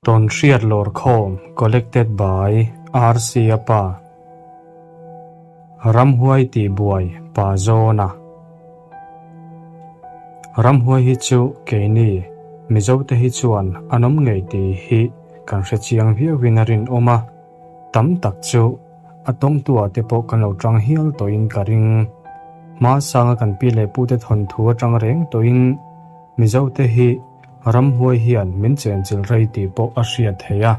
Tawnhriat Lawrkhawm Collected by RC a pa Ramhuai tihbuai pa zawna Ramhuai hi chu keini Mizote hi chuan an awm ngei tih hi kan hre chiang viauin a rinawm a, tam tak chu a tawngtuah te pawh kan lo tang hial tawhin ka ring. Hmasanga kan pi leh pute thawnthu atang reng tawhin Mizote hi Ramhuai hian min chenchilh rei tih pawh a hriat theih a.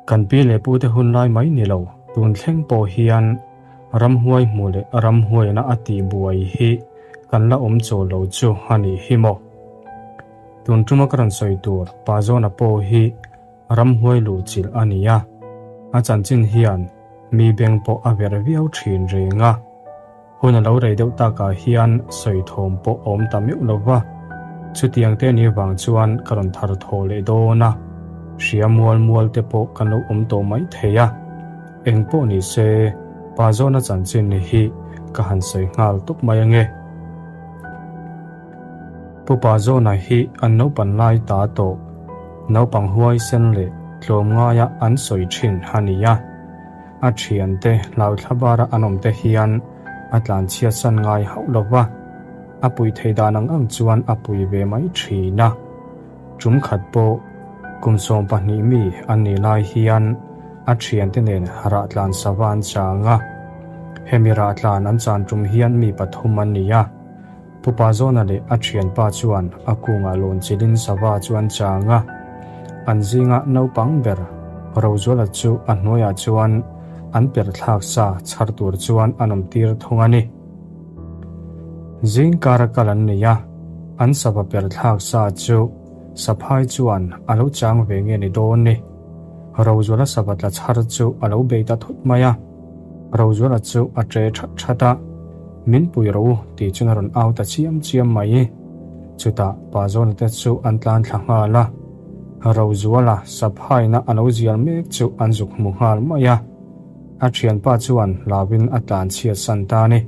Kan pi leh pute hun lai mai ni lo, tun thleng pawh hian ramhuai hmuh leh ramhuaina a tih buai hi kan la awm chaw lo chu a nih hi maw. Tun tuma ka rawn sawi tur Pa Zawna pawh hi ramhuai luhchilh a ni a, a chanchin hian mi beng pawh a verh viau thin reng a. Hun a lo rei deuh takah hian sawi thawm pawh a awm ta meuh lo va, chutiang te ni vang chuan ka rawn thar thaw leh dawn a, hria mual mual te pawh kan lo awm tawh mai thei a. Eng pawh ni se, pa zawna chanchin hi ka han sawi nghal tawp mai ange. Pu Pa Zawna hi an naupan lai ta tawh, naupang huaisen leh tlawmngaia an sawi thin a ni a. A thiante hlauthla bara an awm te hian a tlanchhiat san ngai hauh lo va, a pui thei dan ang ang chuan a pui ve mai thin a. Tum khat pawh kum 12 mi an nih lai hian a thiante nen rahtlan sava an chang a. Hemi rahtlan an chan tum hian mi pathum an ni a. Pupa Zawna leh a thianpa chuan a kungah lawn chilhin sava chu an chang a. An zinga naupang ber Rozuala chu a hnuaiah chuan an per thlak sa chhar tur chuan an awm tir thung a ni. Zing kara kal an nei a, an sava per thlak sa chu saphai chuan a lo chang ve nge ni dawn ni. Rozuala sava tla chhar chu a lo bei ta thut mai a. Rozuala chu a ṭe that that a. Min pui rawh u tih chuan a rawn au ta chiam chiam mai. Chutah Pa Zawna te chu an tlan thla nghal a, Rozuala saphaina a lo zial mek chu an zuk hmu nghal mai a. A thianpa chuan hlauin a tlan chhiat san ta a ni.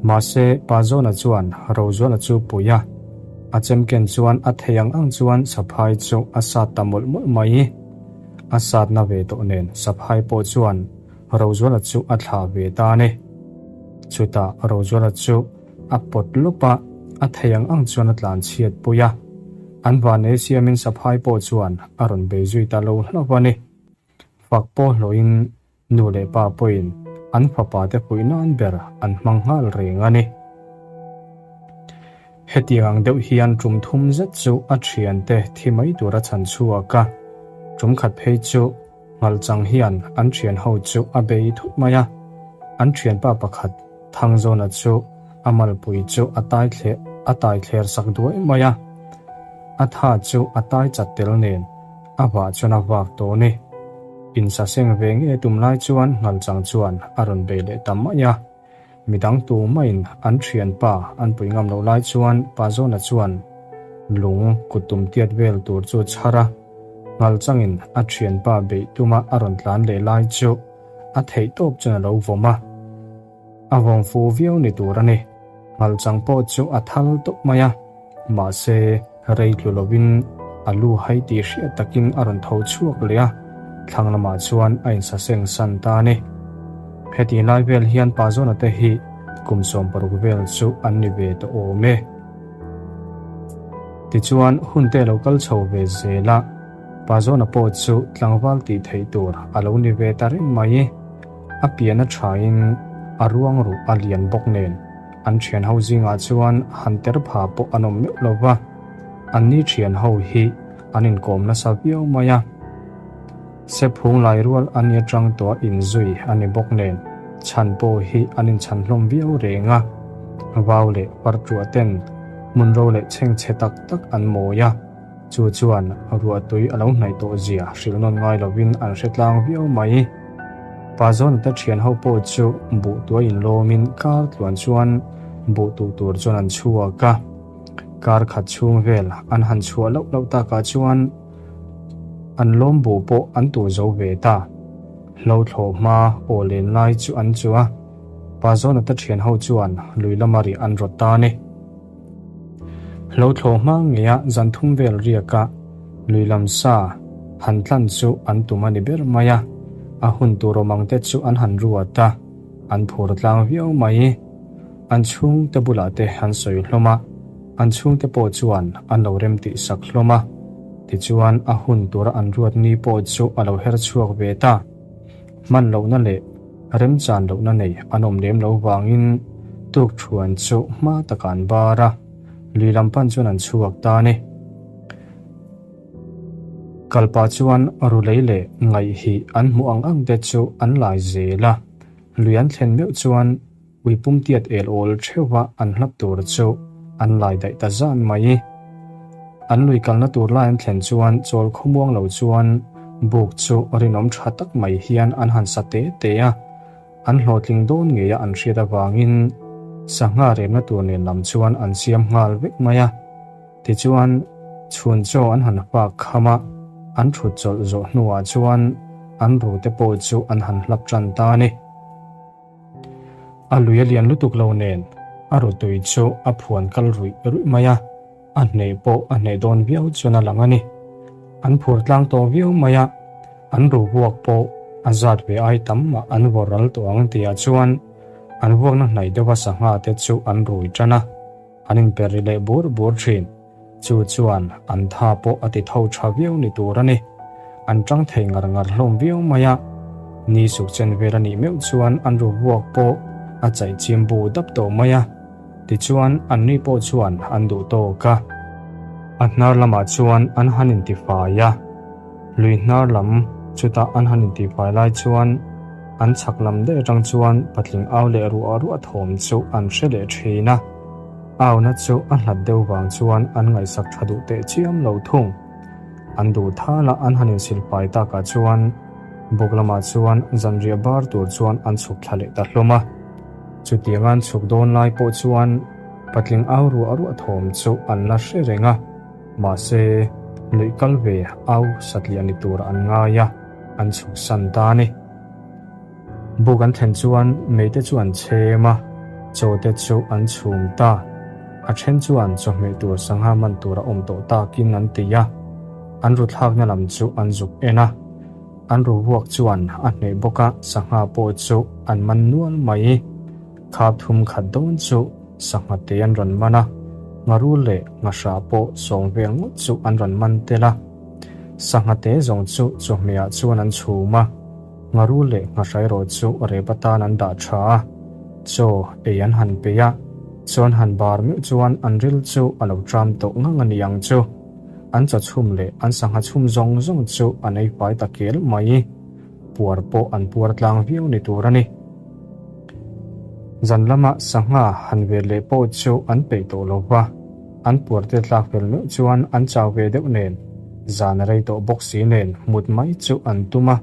Mahse Pa Zawna chuan Rozuala chu pui a, a chemken chuan a thei ang ang chuan saphai chu a sat ta mawlh mawlh mai. A satna ve tawh nen saphai pawh chuan Rozuala chu a thlah ve ta a ni. Chutah Rozuala chu a pawt lawp a, a thei ang ang chuan a tlan chhiat pui a. An vanei siamin saphai pawh chuan a rawn bei zui ta lo hlauh a ni. Fak pawh hlawhin nu leh pa pawhin an fapa te puih nan ber an hmang nghal reng a ni. Hetiang ang deuh hian tum thum zet chu a thiante thi mai tura chhan chhuak a, tum khat phei chu Nghalchang hian an thian ho chu a bei thut mai a, an thianpa pakhat Thangzawna chu a malpui chu a tai thle a tai thler sak duai mai a, a tha chu a tai chat tel nen a vah chuan a vak tawh ni. Insaseng ve nge tum lai chuan Nghalchang chuan a rawn bei leh ta mai a. Midang tu maiin an thianpa an pui ngam loh lai chuan Pazawna chuan lung kut tum tiat vel tur chu chhar a, nghal changin a thianpa beih tuma a rawn tlan leh lai chu a theih tawp chuan a lo vawm a. A vawm fu viau ni tur a ni. Nghal chang pawh chu a thal tawp mai a, mahse rei tlu lovin a lu hai tih hriat takin a rawn tho chhuak leh a, thlang lamah chuan a insaseng san ta a ni. Heti lai vel hian Pazawna te hi kum 60 vel chu an ni ve tawh awm e. Tichuan hun te lo kal chho ve zel a, Pazawna pawh chu tlangval tih theih tur a lo ni ve ta reng mai. A pian a thain a ruang ruh a lian bawk nen an thian ho zingah chuan han ter pha pawh an awm meuh lo va, anni thian ho hi an inkawm nasa viau mai a. Sephung lai rual a ni atang tawh a inzui a ni bawk nen chhan pawh hi an inchhan hlawm viau reng a, vau leh parṭuah ten hmun ro leh chhengchhe tak tak an mawi a, chu chuan ruahtui a lo hnaih tawh zia hrilh nawn ngai lovin an hre tlang viau mai. Pa Zawnate thian ho pawh chu buh tuai inlawmin kar tluan chuan buh tuh tur chuan an chhuak a, kar khat chhung vel an han chhuah loh loh takah chuan an lawm buh pawh an tuh zo ve ta. Hlo thlawh hma aw len lai chu an chu a, Pa Zawnate thian ho chuan lui lama rih an rawt ta a ni. Hlo thlawh hma ngeia zan thum vel riaka. Lui lam sa han tlan chu an tum a ni ber mai a, a hun tur awm ang te chu an han ruat a, an phur tlang viau mai. An chhungte bulah te an sawi hlawm a, an chhungte pawh chuan an lo rem tih sak hlawm a. Tichuan a hun tura an ruat ni pawh chu a lo her chhuak ve ta. Hman lohna leh remchan lohna nei an awm lem lo vangin tukthuan chu hma takah an bar a, lui lam pan chuan an chhuak ta a ni. Kalpa chuan Rulei leh Ngaihhi an hmuh ang ang te chu an lai zel a, lui an thlen meuh chuan Ui pum tiat el awl theuha an hlap tur chu an lai daih ta zan mai. An lui kalna tur lai an thlen chuan chawl khawmuang lo chuan buk chu rinawm tha tak mai hian an han sa te te a, an hlawhtling dawn ngeia an hriat avangin sangha remna tur nen lam chuan an siam nghal vek mai a. Tichuan, chhun chaw an han fak kham a, an thut chawlh zawh hnuah chuan an rute pawh chu an han hlap tan ta a ni. A lui a lian lutuk lo nen a rutui chu a phuan kal ruih ruih mai a, a hneh pawh a hneh dawn viau chuan a lang a ni. An phur tlang tawh viau mai a, an ru vuak pawh a zat ve ai tam mah an vawr ral tawh ang tihah chuan an vuakna hnaih deuha sangha te chu an rui tan a. An inper ri leh bur bur thin. Chu chuan an tha pawh a ti tho tha viau ni tur a ni. An tang thei ngar ngar hlawm viau mai a. Ni suk chen vel a nih meuh chuan an ru vuak pawh a chaih chim bu dap tawh mai a. Tichuan an ni pawh chuan an duh tawk a. A hnar lamah chuan an han intifai a. Lui hnar lam chutah an han intifai lai chuan an chhak lam daih atang chuan patling au leh ruah ruah thawm chu an hre leh thin a. Auna chu a hlat deuh vang chuan an ngaihsak tha duh teh chiam lo thung. An duh thala an han insilpai takah chuan buk lamah chuan zanriah bar tur chuan an chhuk thla leh ta hlawm a. Chutiang an chhuk dawn lai pawh chuan patling au ruah ruah thawm chu an la hre reng a. Mahse, nuih kal ve au satliah ni tur an ngai a, an chhuk san ta a ni. Buk an thlen chuan meite chu an chhem a, chaw te chu an chhum ta. A then chuan chawhmeh tur sangha man tur a awm tawh takin an ti a, an ru thlakna lam chu an zuk en a. An ru vuak chuan a hneh bawk a, sangha pawh chu an man nual mai. Khap thum khat dawn chu sangha te an rawn man a, ngharul leh nghahrah pawh sawm vel ngawt chu an rawn man tel a. Sangha te zawng chu chawhmehah chuan an chhum a. Ngharu leh nghahrai erawh chu rep atan an dah tha a, chaw ei an han peih a, chaw an han bar meuh chuan an ril chu a lo tram tawh ngang a ni ang chu. An chaw chhum leh an sangha chhum zawng zawng chu an ei fai ta kel mai. Puar pawh an puar tlang viau ni tur a ni. Zan lama sangha han vel leh pawh chu an peih tawh lo va, an puar te tlak fel meuh chuan an chau ve deuh nen, zan a rei tawh bawk si nen mut mai chu an tum a,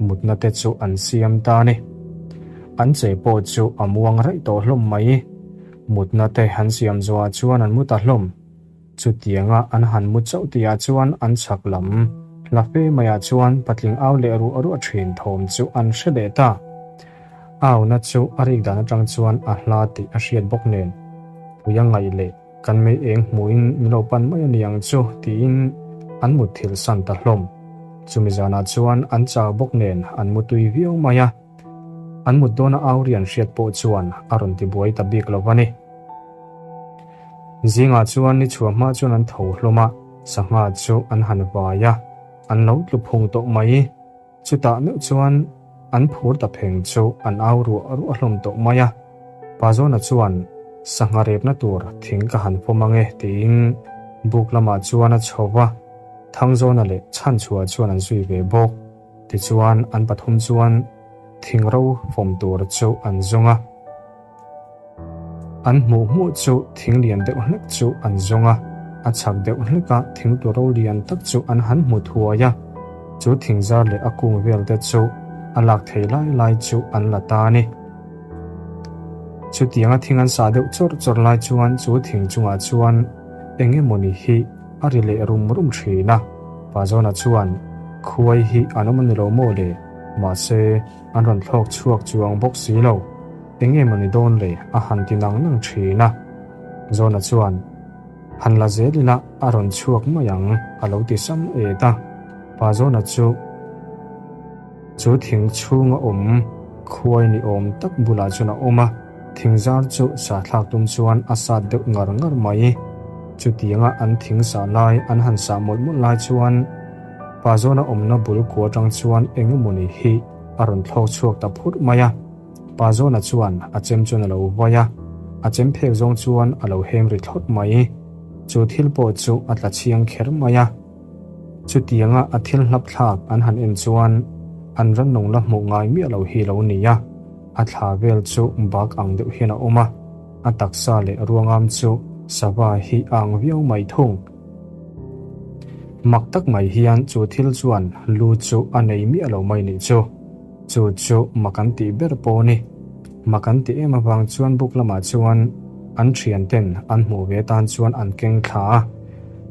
mutna te chu an siam ta a ni. An che pawh chu a muang raih tawh hlawm mai. Mutna te an siam zawhah chuan an mu ta hlawm. Chutianga an han mu chauh tihah chuan an chhak lam hla fe maiah chuan patling au leh ruah ruah thin thawm chu an hre leh ta. Auna chu a rik dan atang chuan a hla tih a hriat bawk nen, Puia ngaih leh kan mei eng hmuhin min lo pan mai a ni ang chu tiin an mutthilh san ta hlawm. Chumi zanah chuan an chau bawk nen an mutui viau mai a, an mut dawna au rian hriat pawh chuan a rawn tibuai ta bik lo va ni. Zingah chuan ni chhuah hma chuan an tho hlawm a, sangha chu an han vai a, an lo tlu phung tawh mai. Chutah meuh chuan an phur ta pheng chu an au ruah ruah hlawm tawh mai a. Pa Zawna chuan, Sangha repna tur thing ka han fawm ang e tiin buk lamah chuan a chho va, Thangzawna leh Chhanchhuah chuan an zui ve bawk. Tichuan an pathum chuan thing ro fawm tur chu an zawng a. An hmuh hmuh chu thing lian deuh hlek chu an zawng a, a chhak deuh hleka thing tlu ro lian tak chu an han hmu thuai a, chu thing zar leh a kung vel te chu a lak thei lai lai chu an la ta a ni. Chutianga thing an sah deuh chawrh chawrh lai chuan chu thing chungah chuan eng emawni hi a ri leh rum rum thin a, Pazawna chuan, Khuai hi an awm a ni lo maw le? Mahse, an rawn thlawk chhuak chuang bawk si lo. Eng nge mawni dawn le? a han ti nang nang thin a. Zawna chuan. Han la zel ila a rawn chhuak mai ang a lo ti sam et a. Pazawna chu chu thing chhunga awm khuai ni awm tak bulah chuan a awm a, thing zar chu sa thlak tum chuan a sat deuh ngar ngar mai. Chutianga an thing sah lai an han sah mawlh mawlh lai chuan Pazawna awmna bul kua atang chuan eng emawni hi a rawn thlawk chhuak ta phurh mai a. Pazawna chuan a chem chuan a lo vai a, a chem phek zawng chuan a lo hem ri thlawt mai. Chu thil pawh chu a tla chhiang kher mai a. Chutianga a thil hlap thlak an han en chuan an rannung la hmuh ngai miah lo hi lo ni a, a thla vel chu bak ang deuh hian a awm a, a taksa leh ruangam chu sava hi a ang viau mai thung. Mak tak mai hian chu thil chuan lu chu a nei miah lo mai nih chu. Chu chu mak an tih ber pawh a ni. Mak an tih em avang chuan buk lamah chuan an thian ten an hmuh ve atan chuan an keng thla a.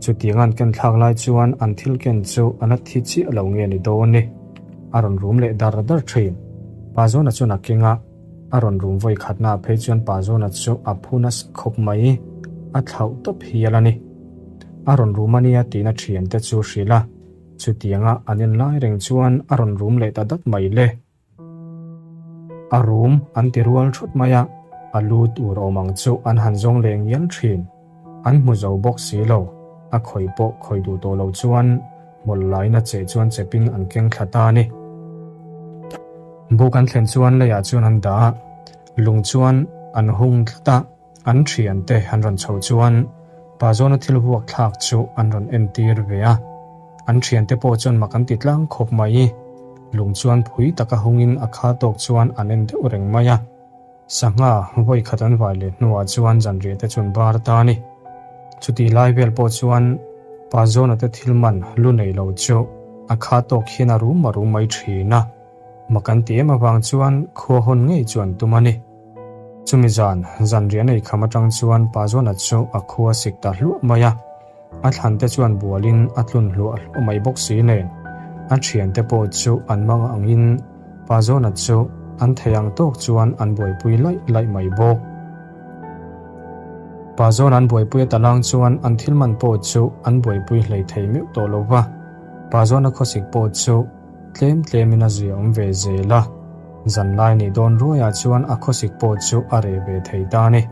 Chutiang an ken thlak lai chuan an thil ken chu a la thi chiah lo nge ni dawn ni. A rawn rum leh dar dar thin. Pa Zawna chuan a keng a, a rawn rum vawi khatnaah phei chuan Pa Zawna chu a phu nasa khawp mai. A thlauh tawp hial a ni. A rawn rum a nia tiin a thiante chu hrilh a. Chutianga an en lai reng chuan a rawn rum leh ta dat mai le. A rum an ti rual thut mai a, a lu tur awm ang chu an han zawng leh ngial thin. An hmu zo bawk si lo, a khawih pawh khawih duh tawh lo chuan hmawlh laina cheh chuan chepin an keng thla ta a ni. Buk an thlen chuan leiah chuan an dah a, lung chuan an hung tlat a. An thiante an rawn chho chuan Pazawna thil vuak thlak chu an rawn entir ve a. An thiante pawh chuan mak an ti tlang khawp mai. Lung chuan phui taka hungin a kha tawk chuan an en deuh reng mai a. Sangha vawi khat an vai leh hnuah chuan zanriah te chuan bar ta a ni. Chutih lai vel pawh chuan Pazawna te thil man lu nei lo chu a kha tawk hian a rum a rum mai thin a. Mak an ti em avang chuan khua hawn ngei chu an tum a ni. Chumi zan, zanriah nei kham atang chuan Pazawna chu a khua sik ta hluah mai a. A thlan te chuan bualin a tlun hluah hluah mai bawk si nen. A thiante pawh chu an mang angin Pazawna chu an thei ang tawk chuan an buaipui laih laih mai bawk. Pazawna an buaipui a talang chuan an thil man pawh chu an buaipui hlei thei meuh tawh lo va. Pazawna khawsik pawh chu Tlem tlemin a zia awm ve zel a, zanlai nih dawn ruaiah chuan a khawsik pawh chu a reh ve thei ta a ni.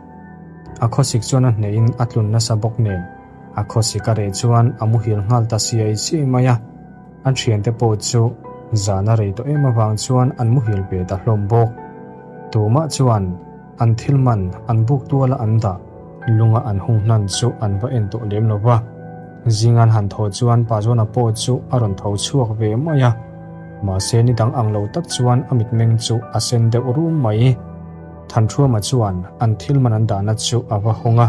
A khawsik chuan a hnehin a tlun nasa bawk nen, a khawsik a reh chuan a muhil nghal ta siai siai mai a. A thiante pawh chu zan a rei tawh em avang chuan an muhil ve ta hlawm bawk. Tumah chuan an thil man an buk tuala an dah lunga an hung hnan chu an va en tawh lem lo va. Zingan han thaw chuan Pazawna pawh chu a rawn tho chhuak ve mai a, mahse ni dang ang lo tak chuan a mitmeng chu a sen deuh rum mai. Thanṭhuama chuan an thil man an dahna chu a va hawng a,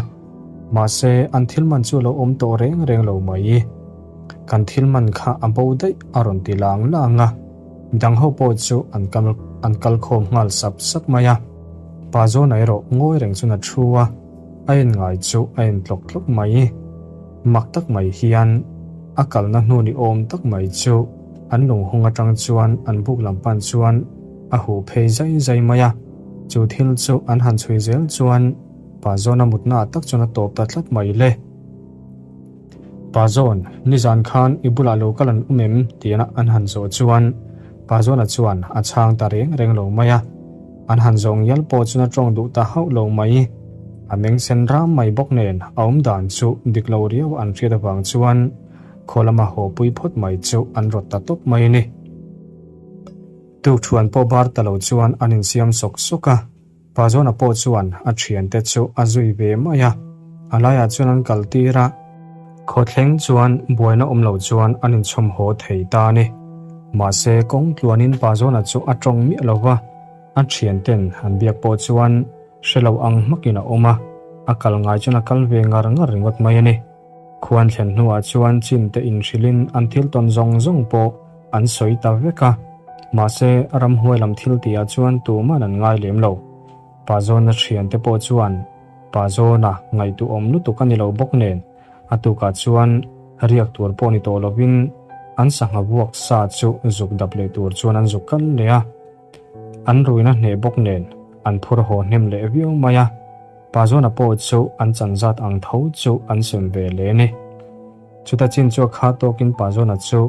mahse an thil man chu a lo awm tawh reng reng lo mai. Kan thil man kha a bo daih a rawn ti lang lang a, midang ho pawh chu an kal an kal khawm nghal sap sap mai a. Pazawna erawh ngawi reng chuan a thu a, a en ngai chu a en tlawk tlawk mai. Mak tak mai hian a kalna hnu ni awm tak mai chu an lunghung atang chuan an buk lam pan chuan a huh phei zai zai mai a. Chu thil chu an han chhui zel chuan Pazawna mutna ah tak chuan a tawp ta tlat mai le. Pazawn, nizan khan i bulah lo kal an awm em? tiin an han zawh chuan Pazawna chuan a chhang ta reng reng lo mai a. An han zawng ngial pawh chuan a tawng duh ta hauh lo mai. A meng sen ram mai bawk nen a awm dan chu dik lo riau an hriat avang chuan khaw lama haw pui phawt mai chu an rawt ta tawp mai a ni. Tukṭhuan pawh bar ta lo chuan an insiam sawk sawk a. Pazawna pawh chuan a thiante chu a zui ve mai a, a laiah chuan an kal tir a. Khawthleng chuan buaina awm lo chuan an inchhawm haw thei ta a ni. Mahse, kawng tluanin Pazawna chu a tawng miah lo va, a thianten an biak pawh chuan hre lo ang hmakin a awm a, a kal ngai chuan a kal ve ngar ngar ringawt mai a ni. Khuan thlen hnuah chuan chinte inhrilhin an thil tawn zawng zawng pawh an sawi ta vek a, mahse ramhuai lam thil tihah chuan tuman an ngai lem lo. Pazawna thiante pawh chuan Pazawna ngaihtuahawm lutuk a ni lo bawk nen a tukah chuan riak tur pawh ni tawh lovin an sangha vuak sa chu zuk dap leh tur chuan an zuk kal leh a. An ruina hneh bawk nen an phur haw hnem leh viau mai a. Pazawna pawh chu an chan zat ang tho chu an sem ve leh a ni. Chuta chin chu a kha tawkin Pazawna chu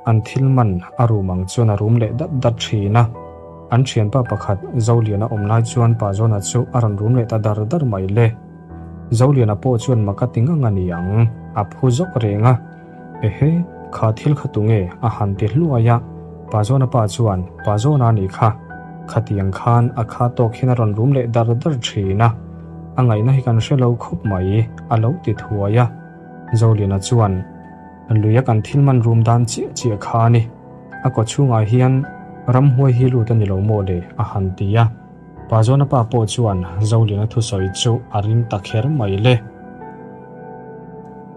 an thil man a rum ang chuan a rum leh dat dat thin a. An thianpa pakhat Zoliana awm lai chuan Pazawna chu a rawn rum leh ta dar dar mai le. Zoliana pawh chuan mak a ti ngang a ni ang, a phu zawk reng a. Ehe, kha thil kha tunge? a han ti hluai a. Pazawna pa chuan, Pazawna a nih kha. Khatiang khan a kha tawk hian a rawn rum leh dar dar thin a. A ngaihna hi kan hre lo khawp mai, a lo ti thuai a. Zoliana chuan, Luia kan thil man rum dan chiah chiah kha a ni. A kaw chhungah hian ramhuai hi lut a ni lo maw le? a han ti a. Pazawna pa pawh chuan Zoliana thusawi chu a ring ta kher mai le.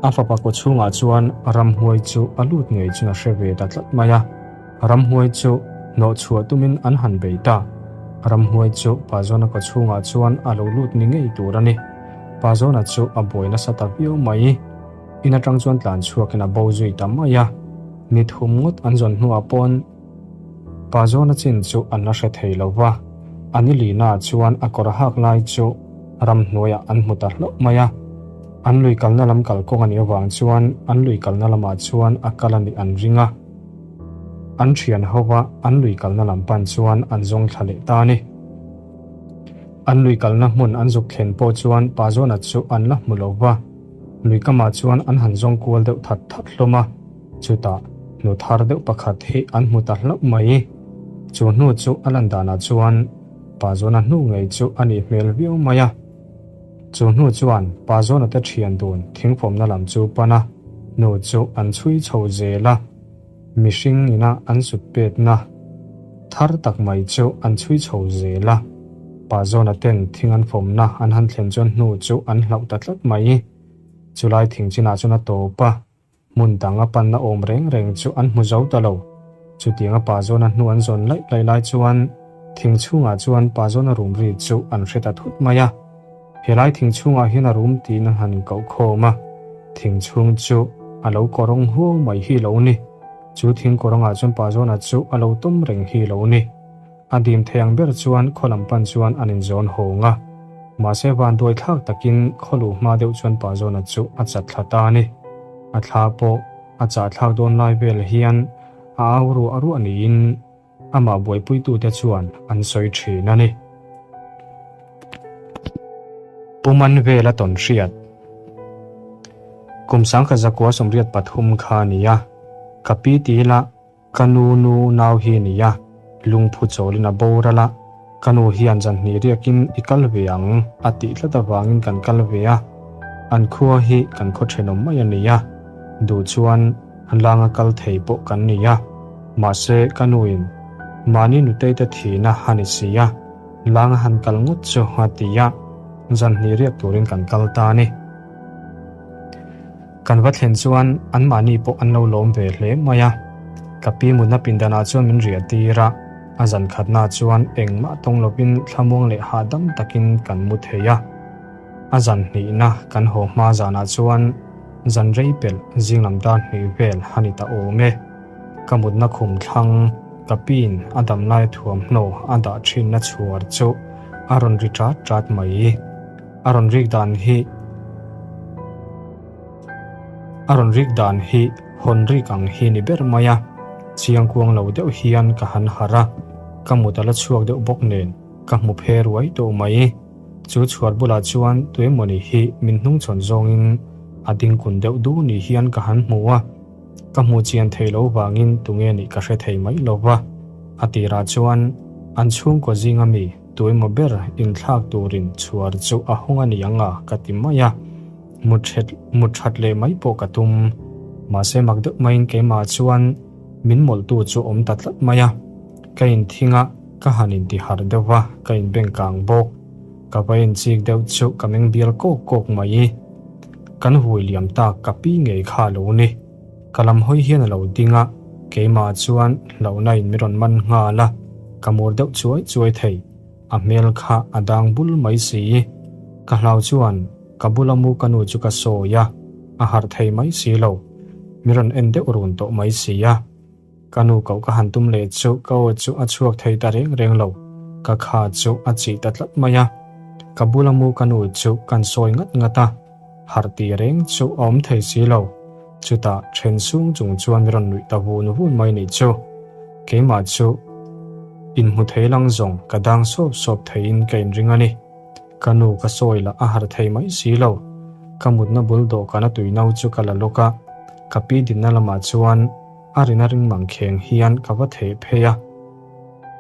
A fapa kaw chhungah chuan ramhuai chu a lut ngei chuan a hre ve ta tlat mai a. Ramhuai chu hnawh chhuah tumin an han bei ta. Ramhuai chu Pazawna kaw chhungah chuan a lo lut ni ngei tur a ni. Pazawna chu a buai nasa ta viau mai. In atang chuan tlan chhuakin a bo zui ta mai a. Ni thum ngawt an zawn hnuah pawn Pazawna chin chu an la hre thei lo va. A ni lina chuan a kawr hak lai chu ramhnuaiah an hmu ta hlauh mai a. An lui kalna lam kalkawng a nih avang chuan an lui kalna lamah chuan a kal a nih an ring a. An thian ho va an lui kalna lam pan chuan an zawng thla leh ta a ni. An lui kalna hmun an zuk thlen pawh chuan Pazawna chu an la hmu lo va. Lui kamah chuan an han zawng kual deuh that that hlawm a. Chutah hnu thar deuh pakhat hi an hmu ta hlauh mai. Chu hnu chu a lan danah chuan Pazawna hnu ngei chu a nih hmel viau mai a. Chu hnu chuan Pazawna te thian dun thingfawmna lam chu pan a, hnu chu an chhui chho zel a. Mihring ina an sut petna thar tak mai chu an chhui chho zel a. Pazawna ten thing an fawmna an han thlen chuan hnu chu an hlauh ta tlat mai. Chulai thing chinah chuan a tawp a. Hmun dang a panna awm reng reng chu an hmu zo ta lo. Chutianga Pazawna hnu an zawn laih laih lai chuan thing chhungah chuan Pazawna rum ri chu an hre ta thut mai a. Helai thing chhungah hian a rum tiin an han inkoh khawm a. Thing chhung chu a lo kawrawng huau mai hi lo ni. Chu thing kawrawngah chuan Pazawna chu a lo tawm reng hi lo ni. A dim thei ang ber chuan khaw lam pan chuan an inzawn hawng a. Mahse vanduai thlak takin khaw luh hma deuh chuan Pazawna chu a chat thla ta a ni. A thla pawh a chah thlak dawn lai vel hian a au ruah ruah niin amah buaipuitute chuan an sawi thin a ni. Pu Manvela tawn hriat Kum 1983 kha a ni a, ka pi ti ila Ka nu nu nau hi nia, lungphu chawlin a boral a, ka nu hian zan hnih riakin i kal ve ang a tih tlat avangin kan kal ve a, an khua hi kan khaw thenawm mai a nia, duh chuan an langa kal thei pawh kan ni a, mahse ka nuin mahni nutei te thihna a ni si a, langa han kal ngawt chu a ti a, zan hnih riak turin kan kal ta a ni. Kan va thlen chuan anmahni pawh an lo lawm ve hle mai a. Ka pi mutna pindanah chuan min riah tir a, a zan khatna chuan engmah tawng lovin thlamuang leh hahdam takin kan mu thei a. A zan hnihna kan haw hma zanah chuan zan rei pelh zing lam dar hnih vel a ni ta awm e. Ka mutna khum thlang ka piin a damlai thuamhnaw a dah thinna chhuar chu a rawn ri ṭat ṭat mai. A rawn rik dan hi A rawn rik dan hi hawn rik ang hi ni ber mai a, chiang kuang lo deuh hian ka han harh a, ka mut a la chhuak deuh bawk nen ka hmu phe ruai tawh mai. Chu chhuar bulah chuan tuemawni hi min hnungchhawn zawngin a ding kun deuh du ni hian ka han hmu a, ka hmu chian thei lo vangin tunge nih ka hre thei mai lo va. A tirah chuan an chhungkaw zinga mi Tuemaw ber inthlak turin chhuar chu a hawng a ni ang a ka ti mai a, mut that mut that leh mai pawh ka tum. Mahse mak deuh maiin keimah chuan min mawlhtu chu awm ta tlat mai a, ka inthing a, ka han inti harh deuh va, ka inbeng kang bawk. Ka va inchik deuh chu ka meng bial kawk kawk mai. Kan hui liam tak ka pi ngei kha a lo ni. Ka lam hawi hian a lo ding a, keimah chuan hlauhna in min rawn man nghal a, ka mur deuh chuai chuai thei. A hmel kha a dang bul mai si. Ka hlau chuan ka bula mu ka nu chu ka sawi a, a harh thei mai si lo. Min rawn en deuh run tawh mai si a. Ka nu koh ka han tum leh chu ka aw chu a chhuak thei ta reng reng lo, ka kha chu a chih ta tlat mai a. Ka bula mu ka nu chu kan sawi ngat ngat a, harh tih reng chu a awm thei si lo. Chutah then sung chung chuan mi rawn nuih ta vun vun mai nih chu. Keimah chu inhmu thei lang zawng ka dang sawp sawp theiin ka inring a ni. Ka nu ka sawi lah a harh thei mai si lo. Ka mutna bul dawhkana tui no chu ka la lawk a, ka pi dinna lamah chuan a rina ring mang kheng hian ka va theh phei a.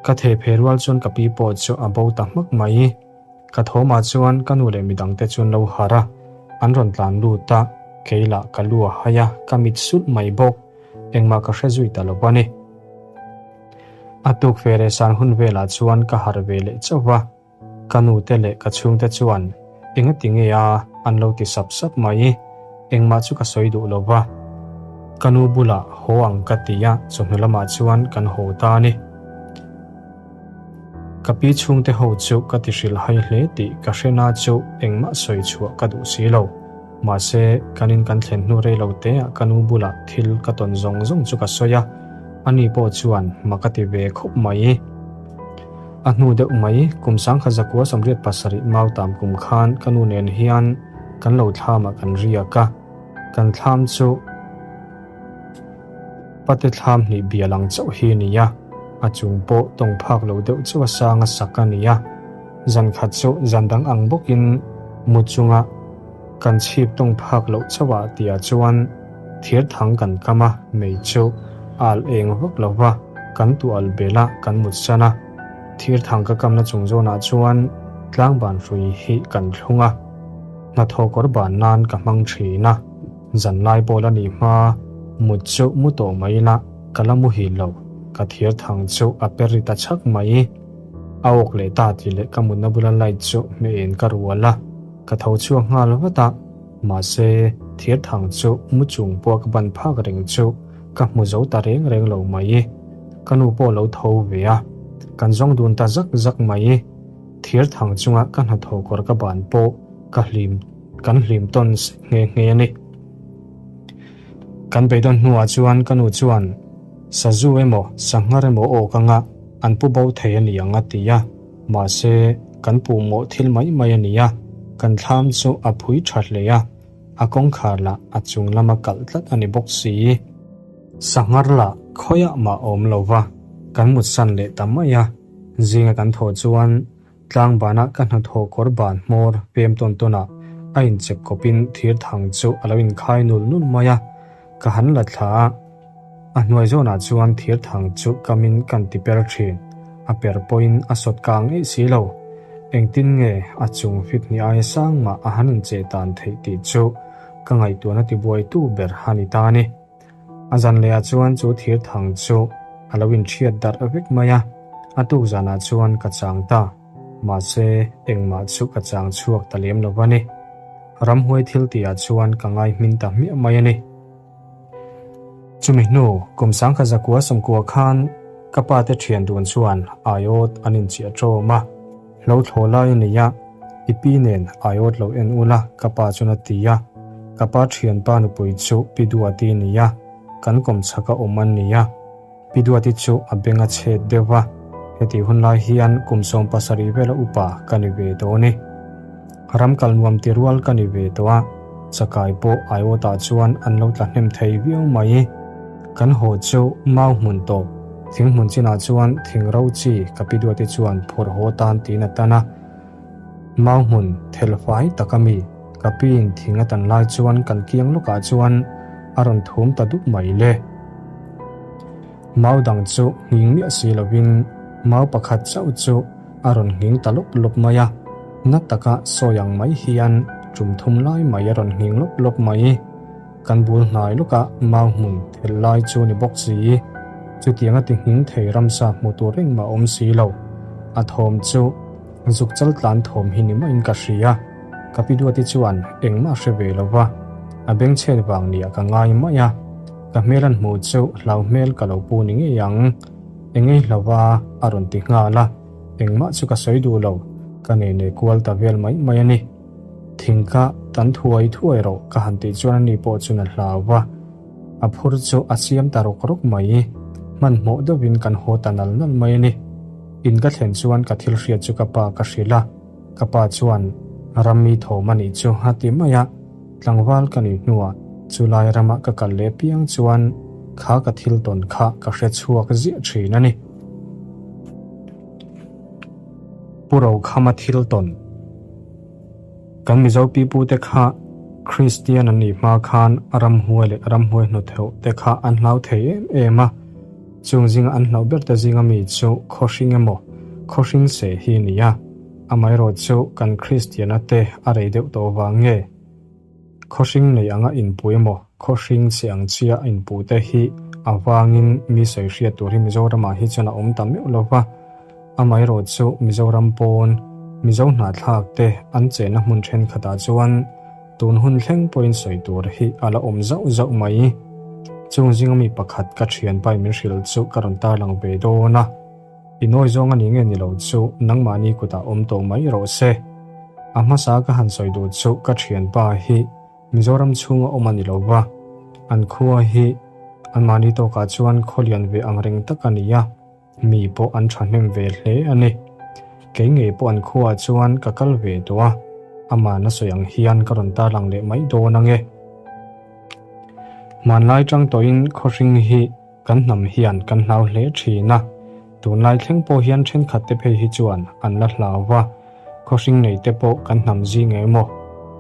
Ka theh phei rual chuan ka pi pawh chu a bo ta hmak mai. Ka thawmah chuan ka nu leh midangte chu an lo harh a, an rawn tlan lut a, kei lah ka lu a hai a, ka mit sulh mai bawk. Engmah ka hre zui ta lo a ni. A tuk ve leh san hun velah chuan ka harh ve leh chauh va. Ka nute leh ka chhungte chuan engati nge a an lo ti sap sap mai. Engmah chu ka sawi duh lo va. Ka nu bulah haw ang ka ti a, chawhnu lamah chuan kan haw ta a ni. Ka pi chhungte ho chu ka ti hrilh hai hle tih ka hre na chu engmah sawi chhuah ka duh si lo. Mahse, kan in kan thlen hnu rei lo te ah ka nu bulah thil ka tawn zawng zawng chu ka sawi a, ani pawh chuan mak a ti ve khawp mai. A hnu deuh mai, kum sangkhat zakua 87 mautam kum khan ka nu nen hian kan lo thlamah kan riak a, kan thlam chu pate thlam hnih bial ang chauh hi a ni a, a chung pawh tawng phak lo deuh chauh a sang a sak a ni a. Zan khat chu zan dang ang bawkin mu chunga kan chhip tawng phak loh chauh ah tia chuan thir thang kan kam a, mei chu al eng vak lo va, kan tuah al bel a, kan mut san a. Thir thang ka kamna chung zawnah chuan tlangban hrui hi kan thlung a, hnathawh kawr ban nan ka hmang thin a. Zanlai pawl a nih hma, mut chu mu tawh mai la, ka la muhil lo, ka thir thang chu a per ri ta chhak mai. A awk leh ta tih leh ka mutna bula light chu hmeh en ka rual a, ka tho chhuak nghal vat a, mahse thir thang chu mu chung pawh ka ban phak reng chu ka hmu zo ta reng reng lo mai. Ka nu pawh lo tho ve a, kan zawng dun ta zak zak mai. Thir thang chunga ka hnathawh kawr ka ban pawh ka hlim kan hlim tawn sek nghe nghe a ni. Kan beidawn hnuah chuan ka nu chuan sazu emaw sanghar emaw awk anga an pu bo thei a ni ang a ti a, mahse kan puhmawh thil mai mai a ni a, kan thlam chu a phui tha hle a, a kawngkhar lah a chung lama kalh tlat a ni bawk si. Sanghar lah khawiah mah a awm lo va, kan mutsan leh ta mai a, zinga kan thawh chuan Tlangbana ka hnathawh kawr ban hmawr pem tawn tawn ah a inchep kawpin thir thang chu a lo inkhai nul nul mai a, ka han la thla a, a hnuai zawnah chuan thir thang chu kamin kan ti per thin, a per pawhin a sawt kang eih si lo. Engtin nge a chung fit hnih aia sang mah a han incheh tan theih tih chu ka ngaihtuahna tibuaitu ber a ni ta a ni. A zan lehah chuan chu thir thang chu a lo inhriat darh vek mai a, a tuk zanah chuan ka chang ta. Mahse, engmah chu ka chang chhuak ta lem lo va ni. Ramhuai thil tihah chuan ka ngai hmin ta hmiah mai a ni. Chumi hnu kum sangkhat zakua sawmkua khan ka pa te thian dun chuan aiawt an inchiah ṭawm a. Hlo thlaw lai a nei a, i pi nen aiawt lo en ula ka pa chuan a ti a, ka pa thianpa nupui chu Pi Duati a ni a, kan kawm chhaka awm an ni a. Pi Duati chu a beng a chhet deuh va, hetih hun lai hian kum 70 vela upa ka ni ve tawh a ni. Ram kal nuam ti rual ka ni ve tawh a, chakai pawh aiawtah chuan an lo tla hnem thei viau mai. Kan haw chu mau hmun tawp, thing hmun chinah chuan thing ro chi ka pi duate chuan phur haw tan tiin a tan a. Mau hmun thel fai tak a mi, ka piin thing a tan lai chuan kan kiang lawkah chuan a rawn thum ta dup mai le. Mau dang chu nghing miah si lovin mau pakhat chauh chu a rawn nghing ta lawp lawp mai a, na taka sawi ang mai hian tum thum lai mai a rawn nghing lawp lawp mai. Kan bul hnai lawkah mau hmun thelh lai chu ni bawk si. Chutianga ti nghing thei ramsa hmu tur engmah awm si lo. A thawm chu zuk chal tlan thawm hi ni maiin ka hria. Ka pi Duati chuan engmah hre ve lo va, a bengchhet vang nia ka ngai mai a. Ka hmel an hmuh chu hlau hmel ka lo pu ni ngei ang. Engei hlauva a rawn ti nghal a, engmah chu ka sawi duh lo, ka nei nei kual ta vel mai mai a ni. Thing kha tan thuai thuai rawh ka han tih chuan ani pawh chuan a hlau va, a phur chu a siam ta rawk rawk mai. Hmanhmawh deuhin kan haw ta nal nal mai a ni. In ka thlen chuan ka thil hriat chu ka pa ka hrilh a. Ka pa chuan, Rammi thawm a nih chu a ti mai a, tlangval ka nih hnuah chulai rama ka kal leh piang chuan kha ka thil tawn kha ka hre chhuak ziah thin a ni. Pu Rokhama thil tawn. Kan Mizo pipute kha Kristian an nih hma khan ramhuai leh ramhuai hnawtheuh te kha an hlau thei em em a. Chung zinga an hlauh ber te zinga mi chu khawhring emaw khawhring se hi a ni a. Amaherawh chu kan Kristiana te a rei deuh tawh vang nge? Khawhring nei anga inpu emaw khawhring che ang chia inpu te hi a vangin mi sawi hriat tur hi Mizoramah hi chuan a awm ta meuh lo va. Amaherawh chu Mizoram pawn Mizo hnahthlak te an chenna hmun thenkhatah chuan tun hun thleng pawhin sawi tur hi a la awm zauh zauh mai. Chung zinga mi pakhat ka thianpa in min hrilh chu ka rawn tarlang ve dawn a. I nawi zawng a ni nge ni lo chu nangmahni kutah awm tawh mai rawh se. A hmasa ka han sawi duh chu ka thianpa hi Mizoram chhunga awm a ni lo va, an khua hi anmahni tawkah chuan khaw lian ve ang reng tak a ni a, mi pawh an thahnem ve hle a ni. Kei ngei pawh an khuaah chuan ka kal ve tawh a, amahna sawi ang hian ka rawn tarlang leh mai dawn ang e. Hmanlai tang tawhin khawhring hi Kan hnam hian kan hlau hle thin a, tunlai thleng pawh hian thenkhat te phei hi chuan an la hlau va, khawhring nei te pawh kan hnam zing emaw,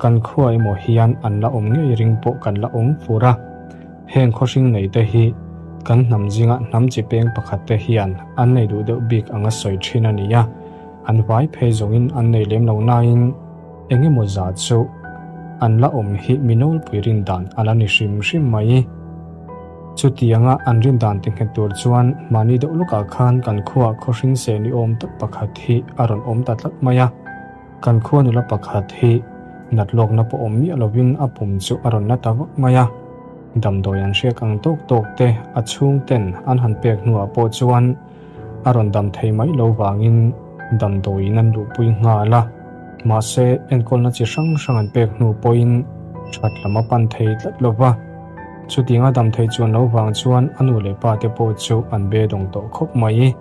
kan khua emaw hian an la awm ngei ring pawh kan la awm fur a. Heng khawhring nei te hi kan hnam zinga hnam chi peng pakhat te hian an nei duh deuh bik anga sawi thin a ni a, an vai phei zawngin an nei lem lo nain eng emaw zah chu an la awm hi mi nawlpui rin dan a la ni hrim hrim mai. Chutianga an rin dan ti nghet tur chuan mahni deuh lawkah khan kan khuaah khawhring seh ni awm tak pakhat hi a rawn awm ta tlat mai a. Kan khua nula pakhat hi nat lawkna pawh awm miah lovin a pum chu a rawn la ta vak mai a. Damdawi an hriak ang tawk tawk te a chhungten an han pek hnuah pawh chuan a rawn dam thei mai lo vangin damdawiin an luhpui nghal a. Mahse enkawlna chi hrang hrang an pek hnu pawhin that lam a pan thei tlat lo va. Chutianga dam thei chuan lo vang chuan a nu leh pa te pawh chu an be dawng tawh khawp mai.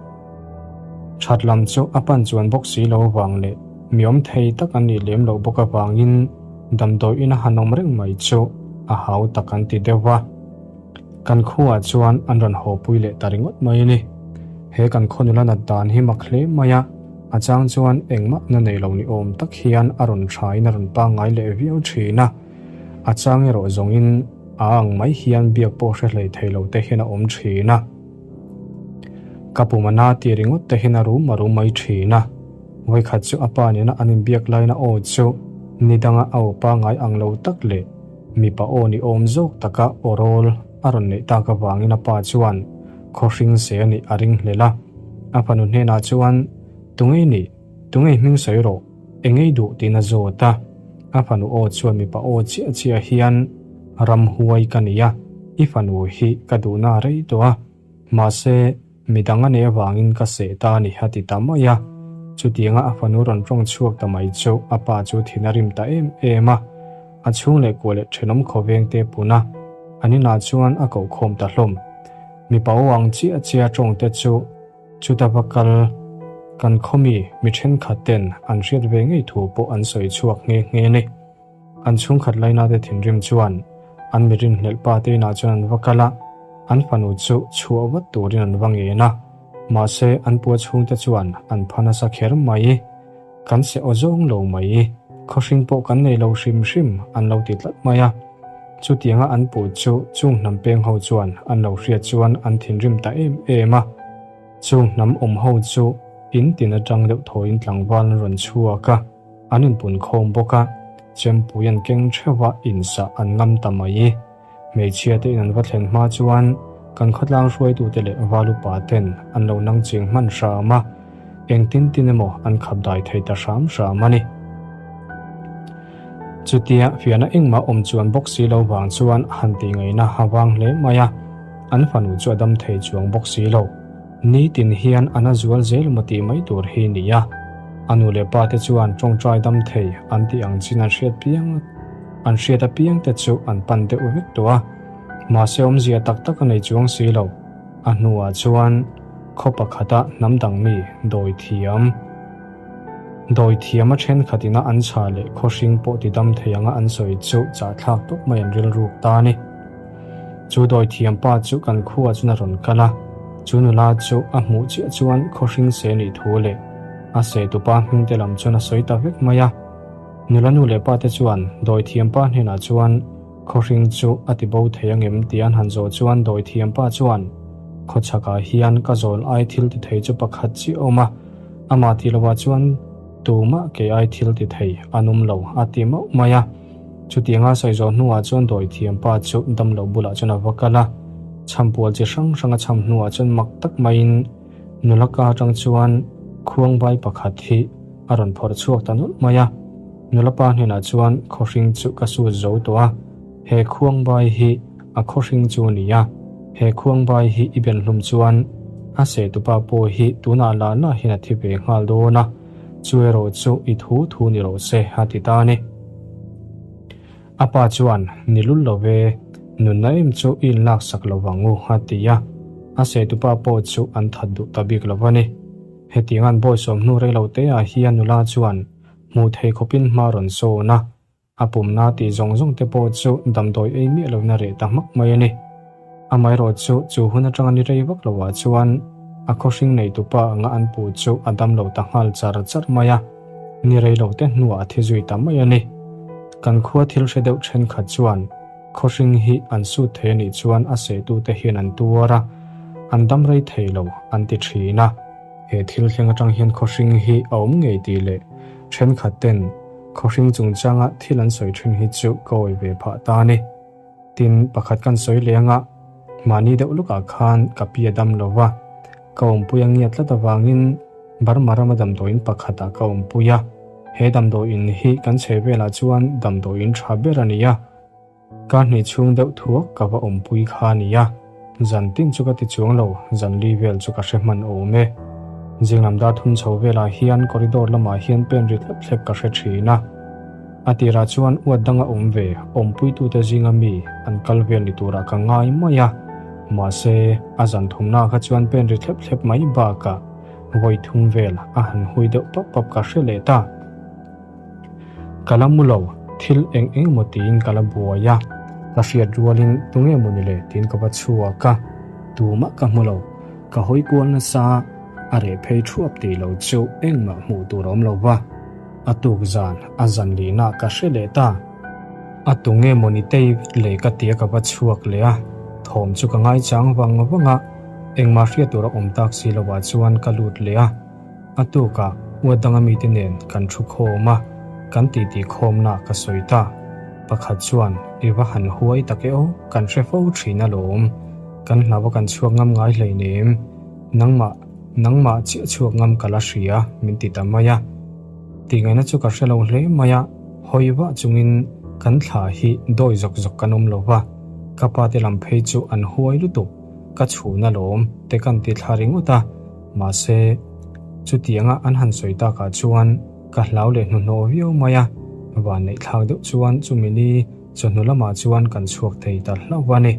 That lam chu a pan chuan bawk si lo vang leh mi awm thei tak an nih lem loh bawk avangin damdawi ina han awm reng mai chu a hau tak an ti deuh va. Kan khuaah chuan an rawn haw pui leh ta ringawt mai a ni. He kan khaw nula nat dan hi mak hle mai a, a chang chuan engmah na nei lo ni awm tak hian a rawn thain a rawn pangngai leh viau thin a. A chang erawh zawngin a ang mai hian biak pawh hre hlei thei lo te hian a awm thin a. Ka pum a na tih ringawt te hian a rum a rum mai thin a. Vawikhat chu a pa nena an inbiak laina aw chu ni danga a aw pangngai ang lo tak leh mipa aw ni awm zawk taka aw rawl a rawn neih tak avangin a pa chuan khawhring se a nih a ring hlel a. A fanu hnenah chuan, Tungei nih? Tungei hming sawi rawh? Engei duh tiin a zawt a, a fanu aw chuan mipa aw chiah chiah hian Ramhuai ka ni a, i fanu hi ka duhna a rei tawh a, mahse midang a neih avangin ka seh ta a ni a ti ta mai a. Chutianga a fanu rawn tawng chhuak ta mai chu a pa chu thin a rim ta em em a, a chhung leh kuah leh thenawm khawveng te pun a, an inah chuan a kohkhawm ta hlawm. Mipa aw ang chiah chiah tawng te chu Chuta va kal kan khawmi mi thenkhat ten an hriat ve ngei thu pawh an sawi chhuak nghe nghe a ni. An chhungkhat laina te thinrim chuan an mi rinhlelh pa te inah chuan an va kal a, an fanu chu chhuah vat turin an va ngen a, mahse an pua chhungte chuan an pha nasa kher mai. Kan se aw zawng lo mai, khawhring pawh kan nei lo hrim hrim an lo ti tlat mai a. Chutianga an puh chu chung hnam peng ho chuan an lo hriat chuan an thinrim ta em em a. Chung hnam awm ho chu in tin atang deuh thawiin tlangval an rawn chhuak a, an inpun khawm bawk a, chempui an keng theuh a insah an ngam ta mai. Hmeichhia te in an va thlen hma chuan kan khawtlang hruaitute leh val upa ten an lo nang ching hman hram a, engtin tin emaw an khap dai thei ta hram hram a ni. Chutia fiahna engmah awm chuan bawk si lo vang chuan han tih ngaihna a vang hle mai a, an fanu chu a dam thei chuang bawk si lo. Nitin hian a na zual zel maw tih mai tur hi ni a, a nu leh pa te chuan tawngtai dam thei an tih ang chin an hriat piang an hriat apiang te chu an pan deuh vek tawh a, mahse awmzia tak tak a nei chuang si lo. A hnuah chuan khaw pakhata hnam dang mi dawi thiam. Dawithiam a thenkhat ina an chhah leh khawhring pawh ti dam thei anga an sawi chu chahthlak tawp mai an rilruk ta a ni. Chu dawithiam pa chu kan khuaah chuan a rawn kal a, chu nula chu a hmuh chiah chuan khawhring se nih thu leh a sehtupa hming te lam chuan a sawi ta vek mai a. Nula nu leh pa te chuan dawithiam pa hnenah chuan khawhring chu a ti bo thei angem tih an han zawh chuan dawithiam pa chuan khawchhakah hian ka zawl ai thil ti thei chu pakhat chiah a awm a, amah tih lovah chuan tumah kei ai thil ti thei an awm lo a ti mauh mai a. Chutianga sawi zawh hnuah chuan dawithiam pa chu damloh bulah chuan a va kal a, chhampual chi hrang hrang a chham hnuah chuan mak tak maiin nula ka atang chuan khuangbai pakhat hi a rawn phawrh chhuak ta nawlh mai a. Nula pa hnenah chuan khawhring chu ka sut zo tawh a, he khuangbai hi a khawhring chu a ni a, he khuangbai hi i ben hlum chuan a sehtupa pawh hi tunah lah lah hian a thi ve nghal dawn a, Chu erawh chu i thu thu ni rawh se, a ti ta a ni. A pa chuan, Ni lul lo ve, nunna em chu i inlaksak lo vang u, a ti a. A sehtupa pawh chu an that duh ta bik lo va ni. Hetiang an bawisawm hnu rei lo te ah hian nula chuan hmuh thei khawpin hma rawn sawn a. A pumna tih zawng zawng te pawh chu damdawi ei miah lohna reh ta hmak mai a ni. Amaherawh chu chu hun atanga ni rei vak loah chuan a khawhring neitupa anga an puh chu a dam lo ta nghal char char mai a, ni rei lo te hnuah a thi zui ta mai a ni. Kan khua thil hre deuh thenkhat chuan khawhring hi an sut thei a nih chuan a sehtute hian an tuar a, an dam rei thei lo an ti thin a. He thil thleng atang hian khawhring hi a awm ngei tih leh thenkhat ten Khawhring chungchanga thil an sawi thin hi chu ka awi ve phah ta a ni. Tin, pakhat kan sawi leh anga, mahni deuh lukah khan ka pi a dam lo va, ka awmpui a ngiat tlat avangin Burma rama damdawiin pakhatah ka awmpui a. He damdawiin hi kan chhe velah chuan damdawiin tha ber a ni a. Ka hnih chhung deuh thuak ka va awmpui kha a nia, zan tin chu ka ti chuang lo, zan li vel chu ka hre hman awm e. Zinglam dar thum chho velah hian corridor lamah hian pen ri thlep thlep ka hre thin a. A tirah chuan uat danga awm ve, awmpuitute zinga mi an kal vel ni turah ka ngai mai a. Mahse, a zan thumnaah kha chuan pen ri thlep thlep mai bakah vawi thum vel a han hui deuh pap pap ka hre leh ta. Ka la mu lo, thil eng eng emaw tiin ka la buai a, ka hriat rualin tunge maw ni le tiin ka va chhuak a, tumah ka hmu lo, ka hawi kual nasa, a reh phei thuap tih lo chu engmah hmuh tur a awm lo va, a tuk zan a zan lihna ka hre leh ta. A tunge maw ni tei le ka tia ka va chhuak leh a, thawm chu ka ngaichang vang vang a, engmah hriat tur a awm tak si lovah chuan ka lut leh a. A tukah uat danga mite nen kan thu khawm a, kan titi khawmna ka sawi ta. Pakhat chuan, I va han huai tak e aw, kan hre fo thin alawm. Kan hlau a kan chhuak ngam ngai hleinem. Nangmah, nangmah chiah chhuak ngam ka la hria, min ti ta mai a. Tihngaihna chu ka hre lo hle mai a, hawi vah chungin kan thla hi dawi zawk zawk kan awm lo va, ka pa te lam phei chu an huai lutuk, ka chhun alawm, te kan ti thla ringawt a. Mahse, chutianga an han sawi takah chuan ka hlau leh hnuhnawh viau mai a, vanneihthlak deuh chuan chumi ni chawhnu lamah chuan kan chhuak thei ta hlauh a ni.